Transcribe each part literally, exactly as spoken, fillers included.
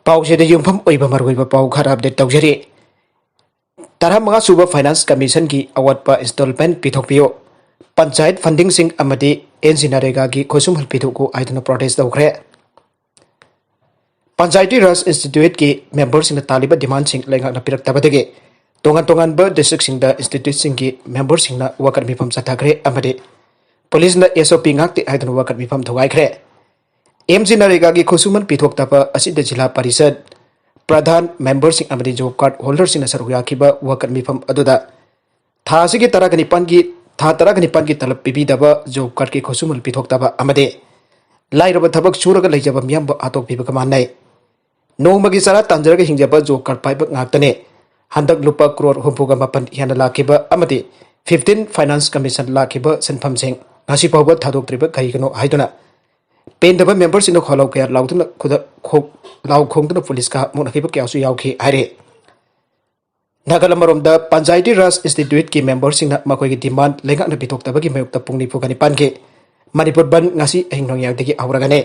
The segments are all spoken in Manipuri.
ꯄꯥꯎꯁꯤꯗ ꯌꯨꯝꯐꯝ ꯑꯣꯏꯕ ꯃꯔꯨꯑꯣꯏꯕ ꯄꯥꯎ ꯈꯔ ꯑꯞꯗꯦꯠ ꯇꯧꯖꯔꯤ꯫ ꯇꯔꯥꯃꯉꯥ ꯁꯨꯕ ꯐꯥꯏꯅꯥꯟꯁ ꯀꯃꯤꯁꯟꯒꯤ ꯑꯋꯥꯠꯄ ꯏꯟꯁꯇꯣꯜꯃꯦꯟ ꯄꯤꯊꯣꯛꯄꯤꯌꯨ, ꯄꯟꯆꯥꯌꯠ ꯐꯟꯗꯤꯡꯁꯤꯡ ꯑꯃꯗꯤ ꯑꯦꯟ ꯖꯤ ꯅꯔꯦꯒꯥꯒꯤ ꯈꯨꯠꯁꯨꯃꯟ ꯄꯤꯊꯣꯛꯎ ꯍꯥꯏꯗꯨꯅ ꯄ꯭ꯔꯣꯇꯦꯁ ꯇꯧꯈ꯭ꯔꯦ꯫ ꯄꯟꯆꯥꯌꯇꯤ ꯔꯥꯖ ꯏꯟꯁꯇꯤꯇ꯭ꯌꯨꯠꯀꯤ ꯃꯦꯝꯕꯔꯁꯤꯡꯅ ꯇꯥꯜꯂꯤꯕ ꯗꯤꯃꯥꯟꯁꯤꯡ ꯂꯩꯉꯥꯛꯅ ꯄꯤꯔꯛꯇꯕꯗꯒꯤ ꯇꯣꯉꯥꯟ ꯇꯣꯉꯥꯟꯕ ꯗꯤꯁꯇ꯭ꯔꯤꯛꯁꯤꯡꯗ ꯏꯟꯁꯇꯤꯇ꯭ꯌꯨꯠꯁꯤꯡꯒꯤ ꯃꯦꯝꯕꯔꯁꯤꯡꯅ ꯋꯥꯀꯠ ꯃꯤꯐꯝ ꯆꯠꯊꯈ꯭ꯔꯦ ꯑꯃꯗꯤ ꯄꯨꯂꯤꯁꯅ ꯑꯦꯁ ꯑꯣ ꯄꯤ ꯉꯥꯛꯇꯦ ꯍꯥꯏꯗꯨꯅ ꯋꯥꯀꯠ ꯃꯤꯐꯝ ꯊꯨꯒꯥꯏꯈ꯭ꯔꯦ꯫ ꯑꯦꯝ ꯖꯤ ꯅꯔꯦꯒꯥꯒꯤ ꯈꯨꯠꯁꯨꯃꯟ ꯄꯤꯊꯣꯛꯇꯕ ꯑꯁꯤꯗ ꯖꯤꯂꯥ ꯄꯔꯤꯁꯠ, ꯄ꯭ꯔꯙꯥꯟ, ꯃꯦꯝꯕꯔꯁꯤꯡ ꯑꯃꯗꯤ ꯖꯣꯕ ꯀꯥꯔꯗ ꯍꯣꯜꯗꯔꯁꯤꯡꯅ ꯁꯔꯨꯛ ꯌꯥꯈꯤꯕ ꯋꯥꯀꯠ ꯃꯤꯐꯝ ꯑꯗꯨꯗ ꯊꯥ ꯑꯁꯤꯒꯤ ꯇꯔꯥꯒ ꯅꯤꯄꯥꯟꯒꯤ, ꯊꯥ ꯇꯔꯥꯒ ꯅꯤꯄꯥꯟꯒꯤ ꯇꯂꯕ ꯄꯤꯕꯤꯗꯕ, ꯖꯣꯕ ꯀꯥꯔꯗꯀꯤ ꯈꯨꯠꯁꯨꯃꯟ ꯄꯤꯊꯣꯛꯇꯕ ꯑꯃꯗꯤ ꯂꯥꯏꯔꯕ ꯊꯕꯛ ꯁꯨꯔꯒ ꯂꯩꯖꯕ ꯃꯤꯌꯥꯝꯕꯨ ꯍꯥꯠꯇꯣꯛꯄꯤꯕꯒ ꯃꯥꯟꯅꯩ꯫ ꯅꯣꯡꯃꯒꯤ ꯆꯔꯥ ꯇꯥꯟꯖꯔꯒ ꯍꯤꯡꯖꯕ ꯖꯣꯕ ꯀꯥꯔꯗ ꯄꯥꯏꯕ ꯉꯥꯛꯇꯅꯤ꯫ ꯍꯟꯗꯛ ꯂꯨꯄꯥ ꯀ꯭ꯔꯣꯔ ꯍꯨꯝꯐꯨꯒ ꯃꯥꯄꯟ ꯍꯦꯟꯅ ꯂꯥꯛꯈꯤꯕ ꯑꯃꯗꯤ ꯐꯤꯐꯇꯤꯟ ꯐꯥꯏꯅꯥꯟꯁ ꯀꯃꯤꯁꯟ ꯂꯥꯛꯈꯤꯕ ꯁꯦꯟꯐꯝꯁꯤꯡ ꯉꯁꯤ ꯐꯥꯎꯕ ꯊꯥꯗꯣꯛꯇ꯭ꯔꯤꯕ ꯀꯔꯤꯒꯤꯅꯣ ꯍꯥꯏꯗꯨꯅ ꯄꯦꯟꯗꯕ ꯃꯦꯝꯕꯔꯁꯤꯡꯅ ꯈꯣꯜꯂꯥꯎ ꯀꯌꯥ ꯂꯥꯎꯗꯨꯅ ꯈꯨꯗ-, ꯈꯣ-, ꯂꯥꯎ ꯈꯣꯡꯗꯨꯅ ꯄꯨꯂꯤꯁꯀ ꯃꯨꯛꯅꯈꯤꯕ ꯀꯌꯥꯁꯨ ꯌꯥꯎꯈꯤ ꯍꯥꯏꯔꯤ꯫ ꯅꯥꯀꯜ ꯑꯃꯔꯣꯝꯗ ꯄꯟꯆꯥꯌꯇꯤ ꯔꯥꯖ ꯏꯟꯁꯇꯤꯇ꯭ꯌꯨꯠꯀꯤ ꯃꯦꯝꯕꯔꯁꯤꯡꯅ ꯃꯈꯣꯏꯒꯤ ꯗꯤꯃꯥꯟ ꯂꯩꯉꯥꯛꯅ ꯄꯤꯊꯣꯛꯇꯕꯒꯤ ꯃꯥꯌꯣꯛꯇ ꯄꯨꯡ ꯅꯤꯐꯨꯒ ꯅꯤꯄꯥꯟꯒꯤ ꯃꯅꯤꯄꯨꯔ ꯕꯟ ꯉꯁꯤ ꯑꯍꯤꯡ ꯅꯣꯡꯌꯥꯏꯗꯒꯤ ꯍꯧꯔꯒꯅꯤ꯫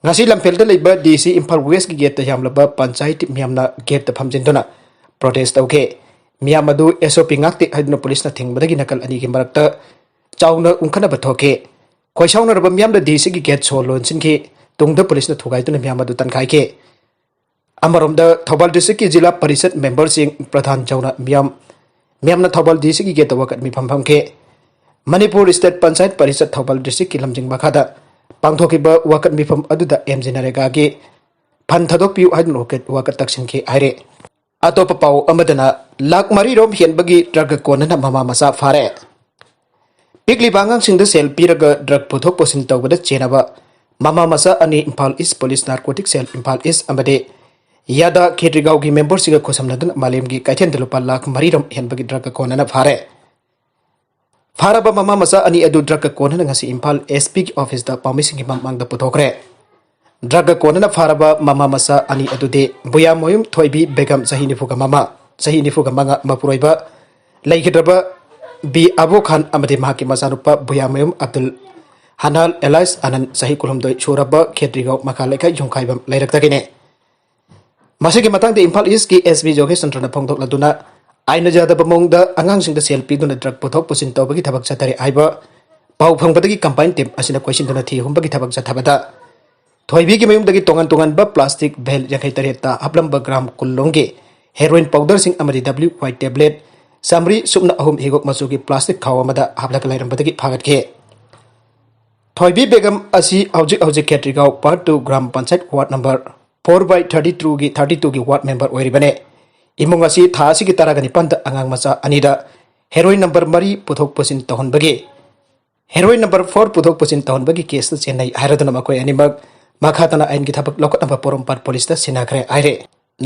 ꯉꯁꯤ ꯂꯝꯐꯦꯜꯗ ꯂꯩꯕ ꯗꯤ ꯁꯤ ꯏꯝꯐꯥꯜ ꯋꯦꯁꯀꯤ ꯒꯦꯠꯇ ꯌꯥꯝꯂꯕ ꯄꯟꯆꯥꯌꯠ ꯃꯤꯌꯥꯝꯅ ꯒꯦꯠꯇ ꯐꯝꯖꯤꯟꯗꯨꯅ ꯄ꯭ꯔꯣꯇꯦꯁ ꯇꯧꯈꯤ꯫ ꯃꯤꯌꯥꯝ ꯑꯗꯨ ꯑꯦꯁ ꯑꯣ ꯄꯤ ꯉꯥꯛꯇꯦ ꯍꯥꯏꯗꯨꯅ ꯄꯨꯂꯤꯁꯅ ꯊꯤꯡꯕꯗꯒꯤ ꯅꯥꯀꯜ ꯑꯅꯤꯒꯤ ꯃꯔꯛꯇ ꯆꯥꯎꯅ ꯎꯪꯈꯠꯅꯕ ꯊꯣꯛꯈꯤ꯫ ꯈꯣꯏꯁꯥꯎꯅꯔꯕ ꯃꯤꯌꯥꯝꯅ ꯗꯤ ꯁꯤꯒꯤ ꯒꯦꯠ ꯁꯣ ꯂꯣꯟꯁꯤꯟꯈꯤ꯫ ꯇꯨꯡꯗ ꯄꯨꯂꯤꯁꯅ ꯊꯨꯒꯥꯏꯗꯨꯅ ꯃꯤꯌꯥꯝ ꯑꯗꯨ ꯇꯥꯟꯈꯥꯏꯈꯤ꯫ ꯑꯃꯔꯣꯝꯗ ꯊꯧꯕꯥꯜ ꯗꯤꯁꯇ꯭ꯔꯤꯛꯀꯤ ꯖꯤꯂꯥ ꯄꯔꯤꯁꯠ ꯃꯦꯝꯕꯔꯁꯤꯡ, ꯄ꯭ꯔꯙꯥꯟ ꯌꯥꯎꯅ ꯃꯤꯌꯥꯝ, ꯃꯤꯌꯥꯝꯅ ꯊꯧꯕꯥꯜ ꯗꯤꯁꯇ꯭ꯔꯤꯛꯀꯤ ꯒꯦꯠꯇ ꯋꯥꯀꯠ ꯃꯤꯐꯝ ꯐꯝꯈꯤ꯫ ꯃꯅꯤꯄꯨꯔ ꯁ꯭ꯇꯦꯠ ꯄꯟꯆꯥꯌꯠ ꯄꯔꯤꯁꯠ ꯊꯧꯕꯥꯜ ꯗꯤꯁꯇ꯭ꯔꯤꯛꯀꯤ ꯂꯝꯖꯤꯡ ꯃꯈꯥꯗ ꯄꯥꯡꯊꯣꯛꯈꯤꯕ ꯋꯥꯀꯠ ꯃꯤꯐꯝ ꯑꯗꯨꯗ ꯑꯦꯝ ꯖꯤ ꯅꯔꯦꯒꯥꯒꯤ ꯐꯟ ꯊꯥꯗꯣꯛꯄꯤꯌꯨ ꯍꯥꯏꯗꯨꯅ ꯋꯥꯀꯠ, ꯋꯥꯀꯠ ꯇꯛꯁꯤꯟꯈꯤ ꯍꯥꯏꯔꯦ꯫ ꯑꯇꯣꯞꯄ ꯄꯥꯎ ꯑꯃꯗꯅ, ꯂꯥꯈ ꯃꯔꯤ ꯔꯣꯝ ꯍꯦꯟꯕꯒꯤ ꯗ꯭ꯔꯒ ꯀꯣꯟꯅꯅ ꯃꯃꯥ ꯃꯆꯥ ꯐꯥꯔꯦ꯫ ꯄꯤꯛꯂꯤꯕ ꯑꯉꯥꯡꯁꯤꯡꯗ ꯁꯦꯜ ꯄꯤꯔꯒ ꯗ꯭ꯔꯒ ꯄꯨꯊꯣꯛ ꯄꯨꯁꯤꯟ ꯇꯧꯕꯗ ꯆꯦꯟꯅꯕ ꯃꯃꯥ ꯃꯆꯥ ꯑꯅꯤ ꯏꯝꯐꯥꯜ ꯏꯁ ꯄꯨꯂꯤꯁ ꯅꯥꯔꯀꯣꯇꯤꯛ ꯁꯦꯜ ꯏꯝꯐꯥꯜ ꯏꯁ ꯑꯃꯗꯤ ꯌꯥꯗꯥ ꯈꯦꯇ꯭ꯔꯤꯒꯥꯎꯒꯤ ꯃꯦꯝꯕꯔꯁꯤꯡꯒ ꯈꯨꯠꯁꯝꯅꯗꯨꯅ ꯃꯥꯂꯦꯝꯒꯤ ꯀꯩꯊꯦꯜꯗ ꯂꯨꯄꯥ ꯂꯥꯈ ꯃꯔꯤ ꯔꯣꯝ ꯍꯦꯟꯕꯒꯤ ꯗ꯭ꯔꯒ ꯀꯣꯟꯅꯅ ꯐꯥꯔꯦ꯫ ꯐꯥꯔꯕ ꯃꯃꯥ ꯃꯆꯥ ꯑꯅꯤ ꯑꯗꯨ ꯗ꯭ꯔꯒ ꯀꯣꯟꯅꯅ ꯉꯁꯤ ꯏꯝꯐꯥꯜ ꯑꯦꯁ ꯄꯤꯒꯤ ꯑꯣꯐꯤꯁꯇ ꯄꯥꯎꯃꯤꯁꯤꯡꯒꯤ ꯃꯃꯥꯡꯗ ꯄꯨꯊꯣꯛꯈ꯭ꯔꯦ꯫ ꯗ꯭ꯔꯒ ꯀꯣꯟꯅꯅ ꯐꯥꯔꯕ ꯃꯃꯥ ꯃꯆꯥ ꯑꯅꯤ ꯑꯗꯨꯗꯤ ꯕꯨꯌꯥꯃꯌꯨꯝ ꯊꯣꯏꯕꯤ ꯕꯦꯒꯝ ꯆꯍꯤ ꯅꯤꯐꯨꯒ ꯃꯉꯥ, ꯆꯍꯤ ꯅꯤꯐꯨꯒ ꯃꯉꯥ ꯃꯄꯨꯔꯣꯏꯕ ꯂꯩꯈꯤꯗ꯭ꯔꯕ ꯕꯤ ꯑꯕꯣ ꯈꯥꯟ ꯑꯃꯗꯤ ꯃꯍꯥꯛꯀꯤ ꯃꯆꯥꯅꯨꯄꯥ ꯕꯨꯌꯥꯃꯌꯨꯝ ꯑꯕꯗꯨꯜ ꯍꯅꯥꯟ ꯑꯦꯂꯥꯏꯁ ꯑꯅꯟ ꯆꯍꯤ ꯀꯨꯟꯍꯨꯝꯗꯣꯏ ꯁꯨꯔꯕ ꯈꯦꯇ꯭ꯔꯤꯒꯥꯎ ꯃꯈꯥ ꯂꯩꯀꯥꯏ ꯌꯨꯝꯈꯥꯏꯕꯝ ꯂꯩꯔꯛꯇꯒꯤꯅꯤ꯫ ꯃꯁꯤꯒꯤ ꯃꯇꯥꯡꯗ ꯏꯝꯐꯥꯜ ꯏꯁꯀꯤ ꯑꯦꯁ ꯄꯤ ꯖꯣꯒꯦꯁ ꯆꯟꯗ꯭ꯔꯅ ꯐꯣꯡꯗꯣꯛꯂꯗꯨꯅ, ꯑꯥꯏꯟꯅ ꯌꯥꯗꯕ ꯃꯑꯣꯡꯗ ꯑꯉꯥꯡꯁꯤꯡꯗ ꯁꯦꯜ ꯄꯤꯗꯨꯅ ꯗ꯭ꯔꯒ ꯄꯨꯊꯣꯛ ꯄꯨꯁꯤꯟ ꯇꯧꯕꯒꯤ ꯊꯕꯛ ꯆꯠꯊꯔꯦ ꯍꯥꯏꯕ ꯄꯥꯎ ꯐꯪꯕꯗꯒꯤ ꯀꯝꯕꯥꯏꯟ ꯇꯤꯝ ꯑꯁꯤꯅ ꯀꯣꯏꯁꯤꯟꯗꯨꯅ ꯊꯤ ꯍꯨꯝꯕꯒꯤ ꯊꯕꯛ ꯆꯠꯊꯕꯗ, ꯊꯣꯏꯕꯤꯒꯤ ꯃꯌꯨꯝꯗꯒꯤ ꯇꯣꯉꯥꯟ ꯇꯣꯉꯥꯟꯕ ꯄ꯭ꯂꯥꯁꯇꯤꯛ ꯕꯦꯜ ꯌꯥꯡꯈꯩ ꯇꯔꯦꯠꯇ ꯍꯥꯞꯂꯝꯕ ꯒ꯭ꯔꯥꯝ ꯀꯨꯟ ꯂꯣꯝꯒꯤ ꯍꯦꯔꯣꯏꯟ ꯄꯥꯎꯗꯔꯁꯤꯡ ꯑꯃꯗꯤ ꯗꯕ꯭ꯂꯤꯎ ꯋꯥꯏ ꯇꯦꯕ꯭ꯂꯦꯠ ꯆꯥꯃꯔꯤ ꯁꯨꯞꯅ ꯑꯍꯨꯝ ꯍꯤꯒꯣꯛ ꯃꯆꯨꯒꯤ ꯄ꯭ꯂꯥꯁꯇꯤꯛ ꯈꯥꯎ ꯑꯃꯗ ꯍꯥꯞꯂꯒ ꯂꯩꯔꯝꯕꯗꯒꯤ ꯐꯥꯒꯠꯈꯤ꯫ ꯊꯣꯏꯕꯤ ꯕꯦꯒꯝ ꯑꯁꯤ ꯍꯧꯖꯤꯛ ꯍꯧꯖꯤꯛ Khetrigao part two gram panchayat ward number four by thirty ꯇꯨꯒꯤ ꯊꯥꯔꯇꯤ ꯇꯨꯒꯤ ꯋꯥꯔꯗ ꯃꯦꯝꯕꯔ ꯑꯣꯏꯔꯤꯕꯅꯤ꯫ ꯏꯃꯨꯡ ꯑꯁꯤ ꯊꯥ ꯑꯁꯤꯒꯤ ꯇꯔꯥꯒ ꯅꯤꯄꯥꯟꯗ ꯑꯉꯥꯡ ꯃꯆꯥ ꯑꯅꯤꯗ ꯍꯦꯔꯣꯏꯟ ꯅꯝꯕꯔ ꯃꯔꯤ ꯄꯨꯊꯣꯛ ꯄꯨꯁꯤꯟ ꯇꯧꯍꯟꯕꯒꯤ, ꯍꯦꯔꯣꯏꯟ ꯅꯝꯕꯔ ꯐꯣꯔ ꯄꯨꯊꯣꯛ ꯄꯨꯁꯤꯟ ꯇꯧꯍꯟꯕꯒꯤ ꯀꯦꯁꯇ ꯆꯦꯟꯅꯩ ꯍꯥꯏꯔꯗꯨꯅ ꯃꯈꯣꯏ ꯑꯅꯤꯃꯛ ꯃꯈꯥ ꯇꯥꯅ ꯑꯥꯏꯟꯒꯤ ꯊꯕꯛ ꯂꯧꯈꯠꯅꯕ ꯄꯣꯔꯣꯝꯄꯥꯠ ꯄꯨꯂꯤꯁꯇ ꯁꯤꯟꯅꯈ꯭ꯔꯦ ꯍꯥꯏꯔꯦ꯫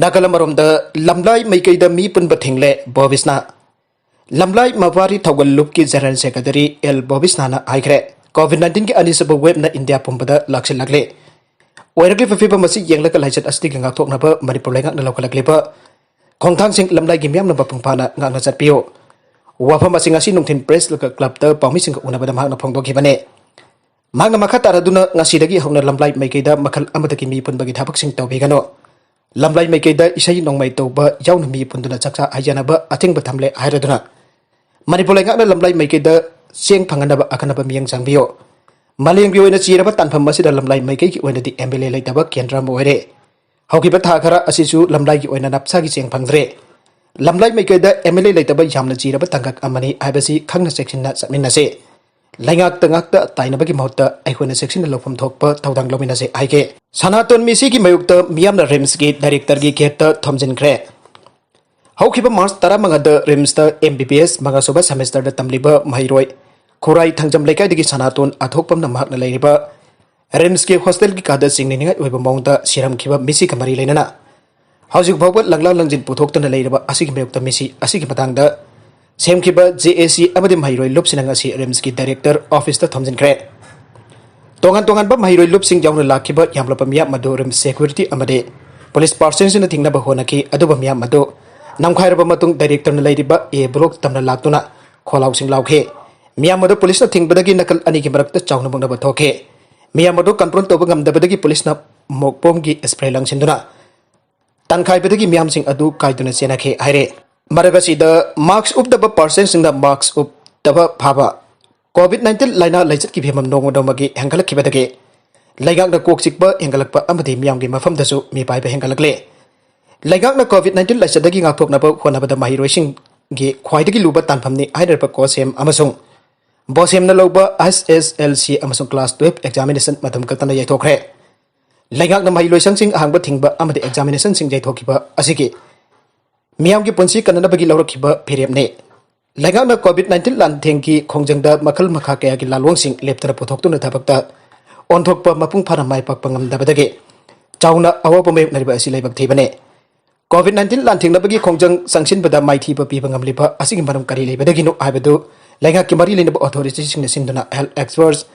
ꯅꯥꯀꯜ ꯑꯃꯔꯣꯝꯗ ꯂꯝꯂꯥꯏ ꯃꯥꯏꯀꯩꯗ ꯃꯤ ꯄꯨꯟꯕ ꯊꯤꯡꯂꯦ ꯕꯣꯕꯤꯁꯅ꯫ ꯂꯝꯂꯥꯏ ꯃꯄꯥꯔꯤ ꯊꯧꯒꯜ ꯂꯨꯞꯀꯤ ꯖꯦꯅꯔꯦꯜ ꯁꯦꯀ꯭ꯔꯦꯇꯔꯤ ꯑꯦꯜ ꯕꯣꯕꯤꯁꯅꯥꯅ ꯍꯥꯏꯈ꯭ꯔꯦ, ꯀꯣꯚꯤꯗ ꯅꯥꯏꯟꯇꯤꯟꯒꯤ ꯑꯅꯤꯁꯨꯕ ꯋꯦꯕꯅ ꯏꯟꯗꯤꯌꯥ ꯄꯨꯝꯕꯗ ꯂꯥꯛꯁꯤꯜꯂꯛꯂꯦ꯫ ꯑꯣꯏꯔꯛꯂꯤꯕ ꯐꯤꯕꯝ ꯑꯁꯤ ꯌꯦꯡꯂꯒ ꯂꯥꯏꯆꯠ ꯑꯁꯤꯗꯒꯤ ꯉꯥꯛꯊꯣꯛꯅꯕ ꯃꯅꯤꯄꯨꯔ ꯂꯩꯉꯥꯛꯅ ꯂꯧꯈꯠꯂꯛꯂꯤꯕ ꯈꯣꯡꯊꯥꯡꯁꯤꯡ ꯂꯝꯂꯥꯏꯒꯤ ꯃꯤꯌꯥꯝꯅ ꯃꯄꯨꯡ ꯐꯥꯅ ꯉꯥꯛꯅ ꯆꯠꯄꯤꯌꯨ꯫ ꯋꯥꯐꯝ ꯑꯁꯤ ꯉꯁꯤ ꯅꯨꯡꯊꯤꯜ ꯄ꯭ꯔꯦꯁ ꯀ꯭ꯂꯕꯇ ꯄꯥꯎꯃꯤꯁꯤꯡꯒ ꯎꯅꯕꯗ ꯃꯍꯥꯛꯅ ꯐꯣꯡꯗꯣꯛꯈꯤꯕꯅꯤ꯫ ꯃꯍꯥꯛꯅ ꯃꯈꯥ ꯇꯥꯔꯗꯨꯅ ꯉꯁꯤꯗꯒꯤ ꯍꯧꯅ ꯂꯝꯂꯥꯏ ꯃꯥꯏꯀꯩꯗ ꯃꯈꯜ ꯑꯃꯗꯒꯤ ꯃꯤ ꯄꯨꯟꯕꯒꯤ ꯊꯕꯛꯁꯤꯡ ꯇꯧꯕꯤꯒꯅꯨ꯫ ꯂꯝꯂꯥꯏ ꯃꯥꯏꯀꯩꯗ ꯏꯁꯩ ꯅꯣꯡꯃꯥꯏ ꯇꯧꯕ ꯌꯥꯎꯅ ꯃꯤ ꯄꯨꯟꯗꯨꯅ ꯆꯥꯛꯆꯥ ꯍꯩꯖꯥꯟꯅꯕ ꯑꯊꯤꯡꯕ ꯊꯝꯂꯦ ꯍꯥꯏꯔꯗꯨꯅ ꯃꯅꯤꯄꯨꯔ ꯂꯩꯉꯥꯛꯅ ꯂꯝꯂꯥꯏ ꯃꯥꯏꯀꯩꯗ ꯆꯦꯡ ꯐꯪꯍꯟꯅꯕ ꯑꯈꯟꯅꯕ ꯃꯤꯠꯌꯦꯡ ꯆꯪꯕꯤꯌꯨ꯫ ꯃꯥꯂꯦꯝꯒꯤ ꯑꯣꯏꯅ ꯆꯤꯔꯕ ꯇꯥꯟꯐꯝ ꯑꯁꯤꯗ ꯂꯝꯂꯥꯏ ꯃꯥꯏꯀꯩꯒꯤ ꯑꯣꯏꯅꯗꯤ ꯑꯦꯝ ꯑꯦꯜ ꯑꯦ ꯂꯩꯇꯕ ꯀꯦꯟꯗ꯭ꯔ ꯑꯃ ꯑꯣꯏꯔꯦ꯫ ꯍꯧꯈꯤꯕ ꯊꯥ ꯈꯔ ꯑꯁꯤꯁꯨ ꯂꯝꯂꯥꯏꯒꯤ ꯑꯣꯏꯅ ꯅꯞꯁꯥꯒꯤ ꯆꯦꯡ ꯐꯪꯗ꯭ꯔꯦ꯫ ꯂꯝꯂꯥꯏ ꯃꯥꯏꯀꯩꯗ ꯑꯦꯝ ꯑꯦꯜ ꯑꯦ ꯂꯩꯇꯕ ꯌꯥꯝꯅ ꯆꯤꯔꯕ ꯇꯥꯡꯀꯛ ꯑꯃꯅꯤ ꯍꯥꯏꯕꯁꯤ ꯈꯪꯅ ꯆꯦꯛꯁꯤꯟꯅ ꯆꯠꯃꯤꯟꯅꯁꯤ꯫ ꯂꯩꯉꯥꯛꯇ ꯉꯥꯛꯇ ꯇꯥꯏꯅꯕꯒꯤ ꯃꯍꯨꯠꯇ ꯑꯩꯈꯣꯏꯅ ꯆꯦꯛꯁꯤꯟꯅ ꯂꯧꯐꯝ ꯊꯣꯛꯄ ꯊꯧꯗꯥꯡ ꯂꯧꯃꯤꯟꯅꯁꯤ ꯍꯥꯏꯈꯤ꯫ ꯁꯅꯥꯇꯣꯟ ꯃꯤꯁꯤꯒꯤ ꯃꯥꯌꯣꯛꯇ ꯃꯤꯌꯥꯝꯅ ꯔꯤꯝꯁꯀꯤ ꯗꯥꯏꯔꯦꯛꯇꯔꯒꯤ ꯒꯦꯠꯇ ꯊꯣꯝꯖꯤꯟꯈ꯭ꯔꯦ꯫ ꯍꯧꯈꯤꯕ ꯃꯥꯔꯆ ꯇꯔꯥꯃꯉꯥꯗ ꯔꯤꯝꯁꯇ ꯑꯦꯝ ꯕꯤ ꯕꯤ ꯑꯦꯁ ꯃꯉꯥꯁꯨꯕ ꯁꯦꯃꯦꯁꯇꯔꯗ ꯇꯝꯂꯤꯕ ꯃꯍꯩꯔꯣꯏ ꯈꯨꯔꯥꯏ ꯊꯥꯡꯖꯝ ꯂꯩꯀꯥꯏꯗꯒꯤ ꯁꯅꯥꯇꯣꯟ ꯑꯊꯣꯛꯄꯝꯅ ꯃꯍꯥꯛꯅ ꯂꯩꯔꯤꯕ ꯔꯤꯝꯁꯀꯤ ꯍꯣꯁꯇꯦꯜꯒꯤ ꯀꯥꯗ ꯆꯤꯡꯅꯅꯤꯡꯉꯥꯏ ꯑꯣꯏꯕ ꯃꯑꯣꯡꯗ ꯁꯤꯔꯝꯈꯤꯕ ꯃꯤꯁꯤꯒ ꯃꯔꯤ ꯂꯩꯅꯅ ꯍꯧꯖꯤꯛ ꯐꯥꯎꯕ ꯂꯪꯂꯥ ꯂꯪꯖꯤꯟ ꯄꯨꯊꯣꯛꯇꯅ ꯂꯩꯔꯕ ꯑꯁꯤꯒꯤ ꯃꯥꯌꯣꯛꯇ ꯃꯤꯁꯤ ꯑꯁꯤꯒꯤ ꯃꯇꯥꯡꯗ ꯁꯦꯝꯈꯤꯕ ꯖꯦ ꯑꯦ ꯁꯤ ꯑꯃꯗꯤ ꯃꯍꯩꯔꯣꯏ ꯂꯨꯞꯁꯤꯡꯅ ꯉꯁꯤ ꯔꯤꯝꯁꯀꯤ ꯗꯥꯏꯔꯦꯛꯇꯔ ꯑꯣꯐꯤꯁꯇ ꯊꯣꯝꯖꯤꯟꯈ꯭ꯔꯦ꯫ ꯇꯣꯉꯥꯟ ꯇꯣꯉꯥꯟꯕ ꯃꯍꯩꯔꯣꯏ ꯂꯨꯞꯁꯤꯡ ꯌꯥꯎꯅ ꯂꯥꯛꯈꯤꯕ ꯌꯥꯝꯂꯕ ꯃꯤꯌꯥꯝ ꯑꯗꯨ ꯔꯤꯝꯁ ꯁꯦꯀ꯭ꯌꯨꯔꯤꯇꯤ ꯑꯃꯗꯤ ꯄꯨꯂꯤꯁ ꯄꯥꯔꯁꯟꯁꯤꯡꯅ ꯊꯤꯡꯅꯕ ꯍꯣꯠꯅꯈꯤ, ꯑꯗꯨꯕꯨ ꯃꯤꯌꯥꯝ ꯑꯗꯨ ꯅꯝꯈꯥꯏꯔꯕ ꯃꯇꯨꯡ ꯗꯥꯏꯔꯦꯛꯇꯔꯅ ꯂꯩꯔꯤꯕ ꯑꯦ ꯕ꯭ꯂꯣꯛ ꯇꯝꯅ ꯂꯥꯛꯇꯨꯅ ꯈꯣꯜꯂꯥꯎꯁꯤꯡ ꯂꯥꯎꯈꯤ꯫ ꯃꯤꯌꯥꯝ ꯑꯗꯨ ꯄꯨꯂꯤꯁꯅ ꯊꯤꯡꯕꯗꯒꯤ ꯅꯥꯀꯜ ꯑꯅꯤꯒꯤ ꯃꯔꯛꯇ ꯆꯥꯎꯅ ꯃꯨꯛꯅꯕ ꯊꯣꯛꯈꯤ꯫ ꯃꯤꯌꯥꯝ ꯑꯗꯨ ꯀꯟꯇ꯭ꯔꯣꯜ ꯇꯧꯕ ꯉꯝꯗꯕꯗꯒꯤ ꯄꯨꯂꯤꯁꯅ ꯃꯣꯛꯄꯣꯝꯒꯤ ꯁ꯭ꯄ꯭ꯔꯦ ꯂꯪꯁꯤꯟꯗꯨꯅ ꯇꯥꯟꯈꯥꯏꯕꯗꯒꯤ ꯃꯤꯌꯥꯝꯁꯤꯡ ꯑꯗꯨ ꯀꯥꯏꯗꯨꯅ ꯆꯦꯟꯅꯈꯤ ꯍꯥꯏꯔꯦ꯫ ꯃꯔꯛ ꯑꯁꯤꯗ ꯃꯥꯛꯁ ꯎꯞꯇꯕ ꯄꯥꯔꯁꯟꯁꯤꯡꯅ ꯃꯥꯛꯁ ꯎꯞꯇꯕ ꯐꯥꯕ, ꯀꯣꯚꯤꯗ ꯅꯥꯏꯟꯇꯤꯟ ꯂꯥꯏꯅꯥ ꯂꯥꯏꯆꯠꯀꯤ ꯐꯤꯕꯝ ꯅꯣꯡꯃ ꯅꯣꯡꯃꯒꯤ ꯍꯦꯟꯒꯠꯂꯛꯈꯤꯕꯗꯒꯤ ꯂꯩꯉꯥꯛꯅ ꯀꯣꯛ ꯆꯤꯛꯄ ꯍꯦꯟꯒꯠꯂꯛꯄ ꯑꯃꯗꯤ ꯃꯤꯌꯥꯝꯒꯤ ꯃꯐꯝꯗꯁꯨ ꯃꯤꯄꯥꯏꯕ ꯍꯦꯟꯒꯠꯂꯛꯂꯦ꯫ ꯂꯩꯉꯥꯛꯅ ꯀꯣꯚꯤꯗ ꯅꯥꯏꯟꯇꯤꯟ ꯂꯥꯏꯆꯠꯇꯒꯤ ꯉꯥꯛꯊꯣꯛꯅꯕ ꯍꯣꯠꯅꯕꯗ ꯃꯍꯩꯔꯣꯏꯁꯤꯡꯒꯤ ꯈ꯭ꯋꯥꯏꯗꯒꯤ ꯂꯨꯕ ꯇꯥꯟꯐꯝꯅꯤ ꯍꯥꯏꯅꯔꯤꯕ ꯀꯣꯁꯦꯝ ꯑꯃꯁꯨꯡ ꯕꯣꯁꯦꯝꯅ ꯂꯧꯕ ꯑꯦꯁ ꯑꯦꯁ ꯑꯦꯜ ꯁꯤ ꯑꯃꯁꯨꯡ ꯀ꯭ꯂꯥꯁ ꯇꯨꯌꯦꯜꯐ ꯑꯦꯛꯖꯥꯃꯤꯅꯦꯁꯟ ꯃꯇꯝ ꯀꯛꯇꯅ ꯌꯩꯊꯣꯛꯈ꯭ꯔꯦ꯫ ꯂꯩꯉꯥꯛꯅ ꯃꯍꯩꯂꯣꯏꯁꯪꯁꯤꯡ ꯑꯍꯥꯡꯕ ꯊꯤꯡꯕ ꯑꯃꯗꯤ ꯑꯦꯛꯖꯥꯃꯤꯅꯦꯁꯟꯁꯤꯡ ꯌꯩꯊꯣꯛꯈꯤꯕ ꯑꯁꯤꯒꯤ ꯃꯤꯌꯥꯝꯒꯤ ꯄꯨꯟꯁꯤ ꯀꯟꯅꯅꯕꯒꯤ ꯂꯧꯔꯛꯈꯤꯕ ꯐꯤꯔꯦꯞꯅꯤ꯫ ꯂꯩꯉꯥꯛꯅ ꯀꯣꯚꯤꯗ ꯅꯥꯏꯟꯇꯤꯟ ꯂꯥꯟꯊꯦꯡꯒꯤ ꯈꯣꯡꯖꯪꯗ ꯃꯈꯜ ꯃꯈꯥ ꯀꯌꯥꯒꯤ ꯂꯥꯜꯂꯣꯡꯁꯤꯡ ꯂꯦꯞꯇꯅ ꯄꯨꯊꯣꯛꯇꯨꯅ ꯊꯕꯛꯇ ꯑꯣꯟꯊꯣꯛꯄ ꯃꯄꯨꯡ ꯐꯥꯅ ꯃꯥꯏ ꯄꯥꯛꯄ ꯉꯝꯗꯕꯗꯒꯤ ꯆꯥꯎꯅ ꯑꯋꯥꯕ ꯃꯥꯌꯣꯛꯅꯔꯤꯕ ꯑꯁꯤ ꯂꯥꯏꯕꯛ ꯊꯤꯕꯅꯤ꯫ ꯀꯣꯚꯤꯗ ꯅꯥꯏꯟꯇꯤꯟ ꯂꯥꯟꯊꯦꯡꯅꯕꯒꯤ ꯈꯣꯡꯖꯪ ꯆꯪꯁꯤꯟꯕꯗ ꯃꯥꯏꯊꯤꯕ ꯄꯤꯕ ꯉꯝꯂꯤꯕ ꯑꯁꯤꯒꯤ ꯃꯔꯝ ꯀꯔꯤ ꯂꯩꯕꯗꯒꯤꯅꯣ ꯍꯥꯏꯕꯗꯨ ꯂꯩꯉꯥꯛꯀꯤ ꯃꯔꯤ ꯂꯩꯅꯕ ꯑꯣꯊꯣꯔꯤꯇꯤꯁꯤꯡꯅ ꯁꯤꯟꯗꯨꯅ health experts,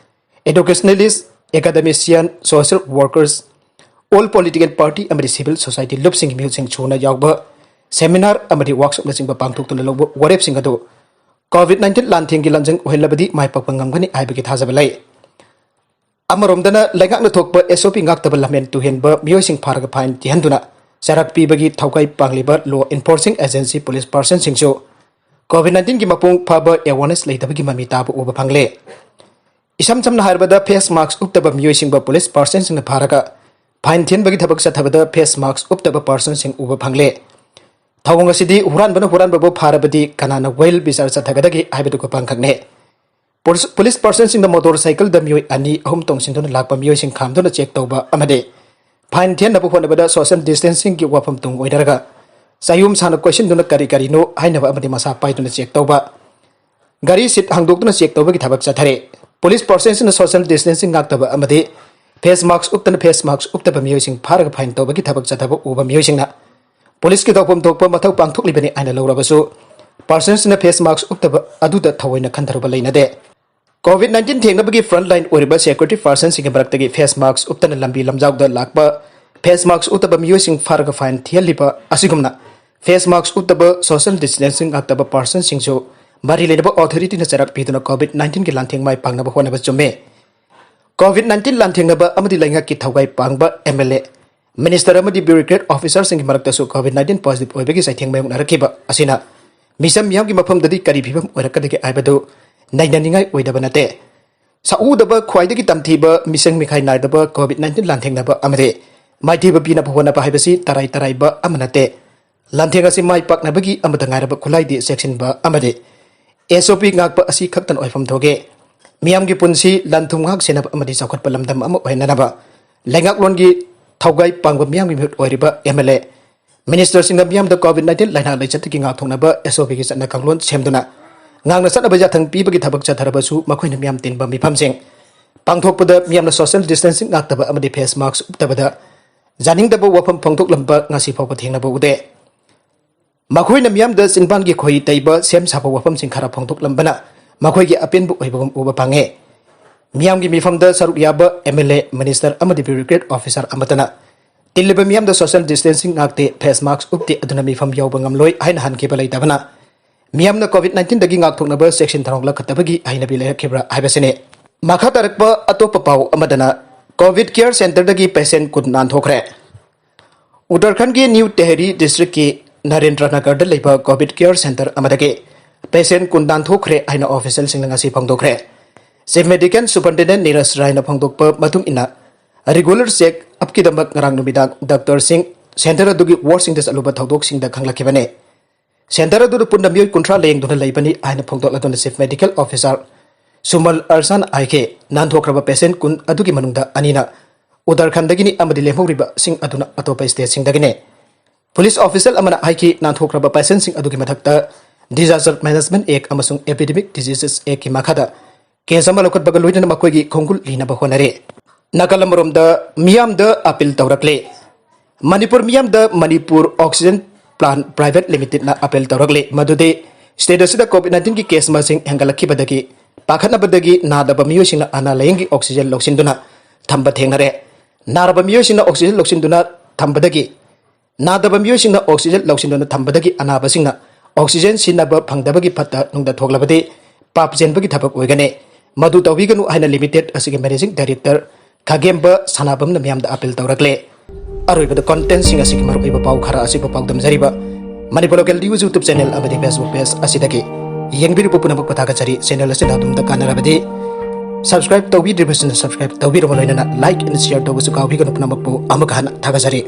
educationalists, academician, social workers, all political party ꯑꯃꯗꯤ ꯁꯤꯚꯤꯜ ꯁꯣꯁꯥꯏꯇꯤ ꯂꯨꯞꯁꯤꯡꯒꯤ ꯃꯤꯍꯨꯠꯁꯤꯡ ꯁꯨꯅ ꯌꯥꯎꯕ ꯁꯦꯃꯤꯅꯥꯔ ꯑꯃꯗꯤ ꯋꯥꯔꯛꯁꯣꯞꯅꯆꯤꯡꯕ ꯄꯥꯡꯊꯣꯛꯇꯨꯅ ꯂꯧꯕ ꯋꯥꯔꯦꯞꯁꯤꯡ ꯑꯗꯨ ꯀꯣꯚꯤꯗ ꯅꯥꯏꯟꯇꯤꯟ ꯂꯥꯟꯊꯦꯡꯒꯤ ꯂꯥꯟꯖꯪ ꯑꯣꯏꯍꯜꯂꯕꯗꯤ ꯃꯥꯏ ꯄꯥꯛꯄ ꯉꯝꯒꯅꯤ ꯍꯥꯏꯕꯒꯤ ꯊꯥꯖꯕ ꯂꯩ꯫ ꯑꯃꯔꯣꯝꯗꯅ ꯂꯩꯉꯥꯛꯅ ꯊꯣꯛꯄ ꯑꯦꯁ ꯑꯣ ꯄꯤ ꯉꯥꯛꯇꯕ ꯂꯝꯍꯦꯟ ꯇꯨꯍꯦꯟꯕ ꯃꯤꯑꯣꯏꯁꯤꯡ ꯐꯥꯔꯒ ꯐꯥꯏꯟ ꯊꯤꯍꯟꯗꯨꯅ ꯆꯩꯔꯥꯛ ꯄꯤꯕꯒꯤ ꯊꯧꯒꯥꯏ ꯄꯥꯡꯂꯤꯕ ꯂꯣ ꯏꯟꯐꯣꯔꯁꯤꯡ ꯑꯦꯖꯦꯟꯁꯤ ꯄꯨꯂꯤꯁ ꯄꯥꯔꯁꯟꯁꯤꯡꯁꯨ ꯀꯣꯚꯤꯗ ꯅꯥꯏꯟꯇꯤꯟꯒꯤ ꯃꯄꯨꯡ ꯐꯥꯕ ꯑꯦꯋꯥꯔꯅꯦꯁ ꯂꯩꯇꯕꯒꯤ ꯃꯃꯤ ꯇꯥꯕ ꯎꯕ ꯐꯪꯂꯦ꯫ ꯏꯁꯝ ꯁꯝꯅ ꯍꯥꯏꯔꯕꯗ, ꯐꯦꯁ ꯃꯥꯛꯁ ꯎꯞꯇꯕ ꯃꯤꯑꯣꯏꯁꯤꯡꯕꯨ ꯄꯨꯂꯤꯁ ꯄꯥꯔꯁꯟꯁꯤꯡꯅ ꯐꯥꯔꯒ ꯐꯥꯏꯟ ꯊꯤꯍꯟꯕꯒꯤ ꯊꯕꯛ ꯆꯠꯊꯕꯗ ꯐꯦꯁ ꯃꯥꯛꯁ ꯎꯞꯇꯕ ꯄꯥꯔꯁꯟꯁꯤꯡ ꯎꯕ ꯐꯪꯂꯦ꯫ ꯊꯧꯑꯣꯡ ꯑꯁꯤꯗꯤ ꯍꯨꯔꯥꯟꯕꯅ ꯍꯨꯔꯥꯟꯕꯕꯨ ꯐꯥꯔꯕꯗꯤ ꯀꯅꯥꯅ ꯋꯥꯌꯦꯜ ꯕꯤꯆꯥꯔ ꯆꯠꯊꯒꯗꯒꯦ ꯍꯥꯏꯕꯗꯨ ꯈꯨꯄꯥꯡꯈꯛꯅꯤ꯫ ꯄꯨꯂꯤꯁ, ꯄꯨꯂꯤꯁ ꯄꯥꯔꯁꯟꯁꯤꯡꯅ ꯃꯣꯇꯣꯔ ꯁꯥꯏꯀꯜꯗ ꯃꯤꯑꯣꯏ ꯑꯅꯤ ꯑꯍꯨꯝ ꯇꯣꯡꯁꯤꯟꯗꯨꯅ ꯂꯥꯛꯄ ꯃꯤꯑꯣꯏꯁꯤꯡ ꯈꯥꯝꯗꯨꯅ ꯆꯦꯛ ꯇꯧꯕ ꯑꯃꯗꯤ ꯐꯥꯏꯟ ꯊꯤꯍꯟꯅꯕ ꯍꯣꯠꯅꯕꯗ ꯁꯣꯁꯤꯌꯦꯜ ꯗꯤꯁꯇꯦꯟꯁꯤꯡꯒꯤ ꯋꯥꯐꯝ ꯇꯨꯡ ꯑꯣꯏꯅꯔꯒ ꯆꯌꯣꯝ ꯁꯥꯅ ꯀꯣꯏꯁꯤꯟꯗꯨꯅ ꯀꯔꯤ ꯀꯔꯤꯅꯣ ꯍꯥꯏꯅꯕ ꯑꯃꯗꯤ ꯃꯁꯥ ꯄꯥꯏꯗꯨꯅ ꯆꯦꯛ ꯇꯧꯕ, ꯒꯥꯔꯤ ꯁꯤꯠ ꯍꯥꯡꯗꯣꯛꯇꯨꯅ ꯆꯦꯛ ꯇꯧꯕꯒꯤ ꯊꯕꯛ ꯆꯠꯊꯔꯦ꯫ ꯄꯨꯂꯤꯁ ꯄꯥꯔꯁꯟꯁꯤꯡꯅ ꯁꯣꯁꯤꯌꯦꯜ ꯗꯤꯁꯇꯦꯟꯁꯤꯡ ꯉꯥꯛꯇꯕ ꯑꯃꯗꯤ ꯐꯦꯁ ꯃꯥꯛꯁ ꯎꯞꯇꯅ ꯐꯦꯁ ꯃꯥꯛꯁ ꯎꯞꯇꯕ ꯃꯤꯑꯣꯏꯁꯤꯡ ꯐꯥꯔꯒ ꯐꯥꯏꯟ ꯇꯧꯕꯒꯤ ꯊꯕꯛ ꯆꯠꯊꯕ ꯎꯕ ꯃꯤꯑꯣꯏꯁꯤꯡꯅ ꯄꯨꯂꯤꯁꯀꯤ ꯇꯧꯐꯝ ꯊꯣꯛꯄ ꯃꯊꯧ ꯄꯥꯡꯊꯣꯛꯂꯤꯕꯅꯤ ꯍꯥꯏꯅ ꯂꯧꯔꯕꯁꯨ, ꯄꯥꯔꯁꯟꯁꯤꯡꯅ ꯐꯦꯁ ꯃꯥꯛꯁ ꯎꯞꯇꯕ ꯑꯗꯨꯗ ꯊꯑꯣꯏꯅ ꯈꯟꯊꯔꯨꯕ ꯂꯩꯅꯗꯦ꯫ ꯀꯣꯚꯤꯗ ꯅꯥꯏꯟꯇꯤꯟ ꯊꯦꯡꯅꯕꯒꯤ ꯐ꯭ꯔꯟꯠ ꯂꯥꯏꯟ ꯑꯣꯏꯔꯤꯕ ꯁꯦꯀ꯭ꯌꯨꯔꯤꯇꯤ ꯄꯥꯔꯁꯟꯁꯤꯡꯒꯤ ꯃꯔꯛꯇꯒꯤ ꯐꯦꯁ ꯃꯥꯛꯁ ꯎꯞꯇꯅ ꯂꯝꯕꯤ ꯂꯝꯖꯥꯎꯗ ꯂꯥꯛꯄ ꯐꯦꯁ ꯃꯥꯛꯁ ꯎꯞꯇꯕ ꯃꯤꯑꯣꯏꯁꯤꯡ ꯐꯥꯔꯒ ꯐꯥꯏꯟ ꯊꯤꯍꯜꯂꯤꯕ ꯑꯁꯤꯒꯨꯝꯅ ꯐꯦꯁ ꯃꯥꯛꯁ ꯎꯞꯇꯕ, ꯁꯣꯁꯤꯌꯦꯜ ꯗꯤꯁꯇꯦꯟꯁꯤꯡ ꯉꯥꯛꯇꯕ ꯄꯥꯔꯁꯟꯁꯤꯡꯁꯨ ꯃꯔꯤ ꯂꯩꯅꯕ ꯑꯣꯊꯣꯔꯤꯇꯤꯅ ꯆꯩꯔꯥꯛ ꯄꯤꯗꯨꯅ ꯀꯣꯚꯤꯗ ꯅꯥꯏꯟꯇꯤꯟꯒꯤ ꯂꯥꯟꯊꯦꯡ ꯃꯥꯏ ꯄꯥꯛꯅꯕ ꯍꯣꯠꯅꯕ ꯆꯨꯝꯃꯤ꯫ ꯀꯣꯚꯤꯗ ꯅꯥꯏꯟꯇꯤꯟ ꯂꯥꯟꯊꯦꯡꯅꯕ ꯑꯃꯗꯤ ꯂꯩꯉꯥꯛꯀꯤ ꯊꯧꯒꯥꯏ ꯄꯥꯡꯕ ꯑꯦꯝ ꯑꯦꯜ ꯑꯦ, ꯃꯤꯅꯤꯁꯇꯔ ꯑꯃꯗꯤ ꯕ꯭ꯌꯨꯔꯣꯀ꯭ꯔꯦꯠ ꯑꯣꯐꯤꯁꯥꯔꯁꯤꯡꯒꯤ ꯃꯔꯛꯇꯁꯨ ꯀꯣꯚꯤꯗ ꯅꯥꯏꯟꯇꯤꯟ ꯄꯣꯖꯤꯇꯤꯚ ꯑꯣꯏꯕꯒꯤ ꯆꯩꯊꯦꯡ ꯃꯥꯌꯣꯛꯅꯔꯛꯈꯤꯕ ꯑꯁꯤꯅ ꯃꯤꯆꯝ ꯃꯤꯌꯥꯝꯒꯤ ꯃꯐꯝꯗꯗꯤ ꯀꯔꯤ ꯐꯤꯕꯝ ꯑꯣꯏꯔꯛꯀꯗꯒꯦ ꯍꯥꯏꯕꯗꯨ ꯅꯩꯅꯅꯤꯡꯉꯥꯏ ꯑꯣꯏꯗꯕ ꯅꯠꯇꯦ꯫ ꯁꯛꯎꯗꯕ, ꯈ꯭ꯋꯥꯏꯗꯒꯤ ꯇꯝꯊꯤꯕ, ꯃꯤꯁꯪ ꯃꯤꯈꯥꯏ ꯅꯥꯏꯗꯕ ꯀꯣꯚꯤꯗ ꯅꯥꯏꯟꯇꯤꯟ ꯂꯥꯟꯊꯦꯡꯅꯕ ꯑꯃꯗꯤ ꯃꯥꯏꯊꯤꯕ ꯄꯤꯅꯕ ꯍꯣꯠꯅꯕ ꯍꯥꯏꯕꯁꯤ ꯇꯔꯥꯏ ꯇꯔꯥꯏꯕ ꯑꯃ ꯅꯠꯇꯦ꯫ ꯂꯥꯟꯊꯦꯡ ꯑꯁꯤ ꯃꯥꯏ ꯄꯥꯛꯅꯕꯒꯤ ꯑꯃꯠꯇ ꯉꯥꯏꯔꯕ ꯈꯨꯠꯂꯥꯏꯗꯤ ꯆꯦꯛꯁꯤꯟꯕ ꯑꯃꯗꯤ ꯑꯦꯁ ꯑꯣ ꯄꯤ ꯉꯥꯛꯄ ꯑꯁꯤ ꯈꯛꯇꯅ ꯑꯣꯏꯐꯝ ꯊꯣꯛꯏ꯫ ꯃꯤꯌꯥꯝꯒꯤ ꯄꯨꯟꯁꯤ, ꯂꯟ ꯊꯨꯝ ꯉꯥꯛ ꯁꯦꯟꯅꯕ ꯑꯃꯗꯤ ꯆꯥꯎꯈꯠꯄ ꯂꯝꯗꯝ ꯑꯃ ꯑꯣꯏꯍꯟꯅꯅꯕ ꯂꯩꯉꯥꯛꯂꯣꯟꯒꯤ ꯊꯧꯒꯥꯏ ꯄꯥꯡꯕ ꯃꯤꯌꯥꯝꯒꯤ ꯃꯤꯍꯨꯠ ꯑꯣꯏꯔꯤꯕ ꯑꯦꯝ ꯑꯦꯜ ꯑꯦ, ꯃꯤꯅꯤꯁꯇꯔꯁꯤꯡꯅ ꯃꯤꯌꯥꯝꯗ ꯀꯣꯚꯤꯗ ꯅꯥꯏꯟꯇꯤꯟ ꯂꯥꯏꯅꯥ ꯂꯥꯏꯆꯠꯇꯒꯤ ꯉꯥꯛꯊꯣꯛꯅꯕ ꯑꯦꯁ ꯑꯣ ꯄꯤꯒꯤ ꯆꯠꯅ ꯀꯥꯡꯂꯣꯟ ꯁꯦꯝꯗꯨꯅ ꯉꯥꯛꯅ ꯆꯠꯅꯕ ꯌꯥꯊꯪ ꯄꯤꯕꯒꯤ ꯊꯕꯛ ꯆꯠꯊꯔꯕꯁꯨ ꯃꯈꯣꯏꯅ ꯃꯤꯌꯥꯝ ꯇꯤꯟꯕ ꯃꯤꯐꯝꯁꯤꯡ ꯄꯥꯡꯊꯣꯛꯄꯗ ꯃꯤꯌꯥꯝꯅ ꯁꯣꯁꯤꯌꯦꯜ ꯗꯤꯁꯇꯦꯟꯁꯤꯡ ꯉꯥꯛꯇꯕ ꯑꯃꯗꯤ ꯐꯦꯁ ꯃꯥꯛꯁ ꯎꯞꯇꯕꯗ ꯌꯥꯅꯤꯡꯗꯕ ꯋꯥꯐꯝ ꯐꯣꯡꯗꯣꯛꯂꯝꯕ ꯉꯁꯤ ꯐꯥꯎꯕ ꯊꯦꯡꯅꯕ ꯎꯗꯦ꯫ ꯃꯈꯣꯏꯅ ꯃꯤꯌꯥꯝꯗ ꯆꯤꯟꯕꯥꯟꯒꯤ ꯈꯣꯏ ꯇꯩꯕ, ꯁꯦꯝ ꯁꯥꯕ ꯋꯥꯐꯝꯁꯤꯡ ꯈꯔ ꯐꯣꯡꯗꯣꯛꯂꯝꯕꯅ ꯃꯈꯣꯏꯒꯤ ꯑꯄꯦꯟꯕ ꯑꯣꯏꯕꯒꯨꯝ ꯎꯕ ꯐꯪꯉꯦ꯫ ꯃꯤꯌꯥꯝꯒꯤ ꯃꯤꯐꯝꯗ ꯁꯔꯨꯛ ꯌꯥꯕ ꯑꯦꯝ ꯑꯦꯜ ꯑꯦ, ꯃꯤꯅꯤꯁꯇꯔ ꯑꯃꯗꯤ ꯕ꯭ꯌꯨꯔꯣꯀ꯭ꯔꯦꯠ ꯑꯣꯐꯤꯁꯥꯔ ꯑꯃꯠꯇꯅ ꯇꯤꯜꯂꯤꯕ ꯃꯤꯌꯥꯝꯗ ꯁꯣꯁꯤꯌꯦꯜ ꯗꯤꯁꯇꯦꯟꯁꯤꯡ ꯉꯥꯛꯇꯦ, ꯐꯦꯁ ꯃꯥꯛꯁ ꯎꯞꯇꯦ, ꯑꯗꯨꯅ ꯃꯤꯐꯝ ꯌꯥꯎꯕ ꯉꯝꯂꯣꯏ ꯍꯥꯏꯅ ꯍꯟꯈꯤꯕ ꯂꯩꯇꯕꯅ ꯃꯤꯌꯥꯝꯅ ꯀꯣꯚꯤꯗ ꯅꯥꯏꯟꯇꯤꯟꯗꯒꯤ ꯉꯥꯛꯊꯣꯛꯅꯕ ꯆꯦꯛꯁꯤꯟ ꯊꯧꯔꯥꯡ ꯂꯧꯈꯠꯇꯕꯒꯤ ꯍꯩꯅꯕꯤ ꯂꯩꯔꯛꯈꯤꯕ꯭ꯔꯥ ꯍꯥꯏꯕꯁꯤꯅꯤ꯫ ꯃꯈꯥ ꯇꯥꯔꯛꯄ ꯑꯇꯣꯞꯄ ꯄꯥꯎ ꯑꯃꯗꯅ ꯀꯣꯚꯤꯗ ꯀꯤꯌꯔ ꯁꯦꯟꯇꯔꯗꯒꯤ ꯄꯦꯁꯦꯟ ꯀꯨꯟ ꯅꯥꯟꯊꯣꯛꯈ꯭ꯔꯦ꯫ ꯎꯠꯇꯔꯈꯟꯒꯤ ꯅ꯭ꯌꯨ ꯇꯦꯍꯔꯤ ꯗꯤꯁꯇ꯭ꯔꯤꯛꯀꯤ ꯅꯔꯦꯟꯗ꯭ꯔ ꯅꯒꯔꯗ ꯂꯩꯕ ꯀꯣꯚꯤꯗ ꯀꯤꯌꯔ ꯁꯦꯟꯇꯔ ꯑꯃꯗꯒꯤ ꯄꯦꯁꯦꯟ ꯀꯨꯟ ꯅꯥꯟꯊꯣꯛꯈ꯭ꯔꯦ ꯍꯥꯏꯅ ꯑꯣꯐꯤꯁꯤꯌꯦꯜꯁꯤꯡꯅ ꯉꯁꯤ ꯐꯣꯡꯗꯣꯛꯈ꯭ꯔꯦ꯫ ꯆꯤꯐ ꯃꯦꯗꯤꯀꯦꯜ ꯁꯨꯄꯔꯤꯟꯇꯦꯟꯗꯦꯟꯠ ꯅꯤꯔꯖ ꯔꯥꯏꯅ ꯐꯣꯡꯗꯣꯛꯄ ꯃꯇꯨꯡ ꯏꯟꯅ, ꯔꯤꯒꯨꯂꯔ ꯆꯦꯛ ꯑꯞꯀꯤꯗꯃꯛ ꯉꯔꯥꯡ ꯅꯨꯃꯤꯗꯥꯡ ꯗꯣꯛꯇꯔꯁꯤꯡ ꯁꯦꯟꯇꯔ ꯑꯗꯨꯒꯤ ꯋꯥꯔꯗꯁꯤꯡꯗ ꯆꯠꯂꯨꯕ ꯊꯧꯗꯣꯛꯁꯤꯡꯗ ꯈꯪꯂꯛꯈꯤꯕꯅꯤ꯫ ꯁꯦꯟꯇꯔ ꯑꯗꯨꯗ ꯄꯨꯟꯅ ꯃꯤꯑꯣꯏ ꯀꯨꯟꯊ꯭ꯔꯥ ꯂꯥꯌꯦꯡꯗꯨꯅ ꯂꯩꯕꯅꯤ ꯍꯥꯏꯅ ꯐꯣꯡꯗꯣꯛꯂꯗꯨꯅ ꯆꯤꯐ ꯃꯦꯗꯤꯀꯦꯜ ꯑꯣꯐꯤꯁꯥꯔ ꯁꯨꯃꯜ ꯑꯔꯁꯥꯟ ꯑꯥꯏꯈꯦ ꯅꯥꯟꯊꯣꯛꯈ꯭ꯔꯕ ꯄꯦꯁꯦꯟ ꯀꯨꯟ ꯑꯗꯨꯒꯤ ꯃꯅꯨꯡꯗ ꯑꯅꯤꯅ ꯎꯠꯇꯔꯈꯟꯗꯒꯤꯅꯤ ꯑꯃꯗꯤ ꯂꯦꯝꯍꯧꯔꯤꯕꯁꯤꯡ ꯑꯗꯨꯅ ꯑꯇꯣꯞꯄ ꯁ꯭ꯇꯦꯠꯁꯤꯡꯗꯒꯤꯅꯤ꯫ ꯄꯨꯂꯤꯁ ꯑꯣꯐꯤꯁꯤꯌꯦꯜ ꯑꯃꯅ ꯍꯥꯏꯈꯤ, ꯅꯥꯟꯊꯣꯛꯈ꯭ꯔꯕ ꯄꯦꯁꯦꯟꯁꯤꯡ ꯑꯗꯨꯒꯤ ꯃꯊꯛꯇ ꯗꯤꯖꯥꯁꯇꯔ ꯃꯦꯅꯦꯖꯃꯦꯟꯠ ꯑꯦꯛ ꯑꯃꯁꯨꯡ ꯑꯦꯄꯤꯗꯦꯃꯤꯛ ꯗꯤꯖꯤꯖꯦꯁ ꯑꯦꯛꯀꯤ ꯃꯈꯥꯗ ꯀꯦꯁ ꯑꯃ ꯂꯧꯈꯠꯄꯒ ꯂꯣꯏꯅꯅ ꯃꯈꯣꯏꯒꯤ ꯈꯣꯡꯒꯨꯜ ꯂꯤꯅꯕ ꯍꯣꯠꯅꯔꯤ꯫ ꯅꯥꯀꯜ ꯑꯃꯔꯣꯝꯗ ꯃꯤꯌꯥꯝꯗ ꯑꯄꯤꯜ ꯇꯧꯔꯛꯂꯦ꯫ ꯃꯅꯤꯄꯨꯔ ꯃꯤꯌꯥꯝꯗ ꯃꯅꯤꯄꯨꯔ ꯑꯣꯛꯁꯤꯖꯦꯟ ꯄ꯭ꯂꯥꯟ ꯄ꯭ꯔꯥꯏꯚꯦꯠ ꯂꯤꯃꯤꯇꯦꯗꯅ ꯑꯄꯤꯜ ꯇꯧꯔꯛꯂꯦ꯫ ꯃꯗꯨꯗꯤ ꯁ꯭ꯇꯦꯠ ꯑꯁꯤꯗ ꯀꯣꯚꯤꯗ ꯅꯥꯏꯟꯇꯤꯟꯒꯤ ꯀꯦꯁ ꯃꯁꯤꯡ ꯍꯦꯟꯒꯠꯂꯛꯈꯤꯕꯗꯒꯤ ꯄꯥꯈꯠꯅꯕꯗꯒꯤ ꯅꯥꯗꯕ ꯃꯤꯑꯣꯏꯁꯤꯡꯅ ꯑꯅꯥ ꯂꯥꯌꯦꯡꯒꯤ ꯑꯣꯛꯁꯤꯖꯦꯟ ꯂꯧꯁꯤꯟꯗꯨꯅ ꯊꯝꯕ ꯊꯦꯡꯅꯔꯦ꯫ ꯅꯥꯔꯕ ꯃꯤꯑꯣꯏꯁꯤꯡꯅ ꯑꯣꯛꯁꯤꯖꯦꯟ ꯂꯧꯁꯤꯟꯗꯨꯅ ꯊꯝꯕꯗꯒꯤ ꯅꯥꯗꯕ ꯃꯤꯑꯣꯏꯁꯤꯡꯅ ꯑꯣꯛꯁꯤꯖꯦꯟ ꯂꯧꯁꯤꯟꯗꯨꯅ ꯊꯝꯕꯗꯒꯤ ꯑꯅꯥꯕꯁꯤꯡꯅ ꯑꯣꯛꯁꯤꯖꯦꯟ ꯁꯤꯖꯤꯟꯅꯕ ꯐꯪꯗꯕꯒꯤ ꯐꯠꯇ ꯅꯨꯡꯗ ꯊꯣꯛꯂꯕꯗꯤ ꯄꯥꯞ ꯆꯦꯟꯕꯒꯤ ꯊꯕꯛ ꯑꯣꯏꯒꯅꯤ꯫ ꯃꯗꯨ ꯇꯧꯕꯤꯒꯅꯨ ꯍꯥꯏꯅ ꯂꯤꯃꯤꯇꯦꯗ ꯑꯁꯤꯒꯤ ꯃꯦꯅꯦꯖꯤꯡ ꯗꯥꯏꯔꯦꯛꯇꯔ ꯈꯥꯒꯦꯝꯕ ꯁꯅꯥꯕꯝꯅ ꯃꯤꯌꯥꯝꯗ ꯑꯄꯤꯜ ꯇꯧꯔꯛꯂꯦ꯫ ꯑꯔꯣꯏꯕꯗ ꯀꯣꯟꯇꯦꯟꯁꯤꯡ ꯑꯁꯤꯒꯤ ꯃꯔꯨꯑꯣꯏꯕ ꯄꯥꯎ ꯈꯔ ꯑꯁꯤꯕꯨ ꯄꯥꯎꯗꯝꯖꯔꯤꯕ Manipur local news YouTube channel ꯑꯃꯗꯤ ꯐꯦꯁꯕꯨꯛ ꯄꯦꯖ ꯑꯁꯤꯗꯒꯤ ꯌꯦꯡꯕꯤꯔꯤꯕ ꯄꯨꯝꯅꯃꯛꯄꯨ ꯊꯥꯒꯠꯆꯔꯤ꯫ ꯆꯦꯅꯦꯜ ꯑꯁꯤꯗ ꯑꯗꯣꯝꯗ ꯀꯥꯟꯅꯔꯕꯗꯤ ꯁꯕꯁꯀ꯭ꯔꯥꯏꯕ ꯇꯧꯕꯤꯗ꯭ꯔꯤꯕꯁꯤꯡꯅ ꯁꯕꯁꯀ꯭ꯔꯥꯏꯕ ꯇꯧꯕꯤꯔꯕ ꯂꯣꯏꯅꯅ ꯂꯥꯏꯛ ꯑꯦꯟ ꯁꯤꯌꯔ ꯇꯧꯕꯁꯨ ꯀꯥꯎꯕꯤꯒꯅꯨ꯫ ꯄꯨꯝꯅꯃꯛꯄꯨ ꯑꯃꯨꯛꯀ ꯍꯟꯅ ꯊꯥꯒꯠꯆꯔꯤ꯫